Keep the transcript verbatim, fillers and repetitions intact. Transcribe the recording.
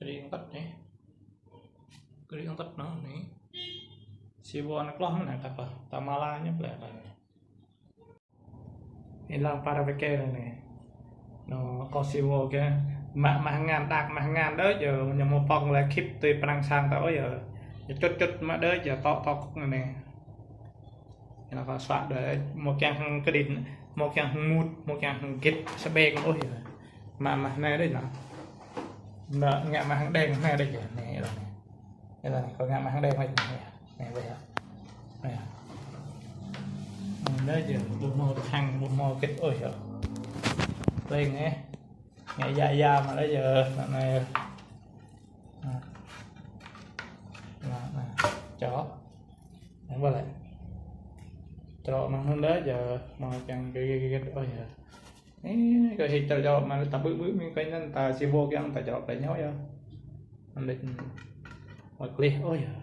Kơđi ăng tăt anai. Kơđi ăng tăt anŭn anai. Siwo anai kloh mơ̆n anai, ta pơ, ta mă la ñu plĕ anai. Anai lăng para wơ̆t kơ anai. Anŭn kâo siwo kơ mă mă hơngăn, đak mă hơngăn đôč yơh, ñu mơ̆ pŏng lĕ khip tui pơnăng sang ta ôh yơh. Ñu čut čut mă đôč yơh, tŏ tŏ kŭk anai. Anŭn kâo suă đôč, mơ̆ kiăng hăng kơđi, mơ̆ kiăng hăng mŭt, mơ̆ kiăng hăng git, sơbeng ôh yơh. Mă mă anai đôč anŭn. Anŭn ngă mă hăng đen anai đôč yơh, anai lăng anai. Anai lăng anai, kâo ngă mă hăng đen lĕ anai. Anai wơ̆t yơh. Anai. Anai đôč yơh, ƀu hmâo khăng, ƀu hmâo git ôh yơh. Đen anai. Ngă ya ya mă đôč yơh, anŭn anai. Anŭn. Anŭn, anŭn. Čŏk. Anai wơ̆t lĕ. Čŏk mă anŭn đôč yơh, mơ̆ kiăng git git git ôh yơh. Ih, kơ hĭ ta čŏk mă ta ƀư̆ ƀư̆ mơ̆ng kơ anŭn ta siwo kiăng ta čŏk plĕ ñu yơh. Anŭn đôč. Mă klih ôh yơh.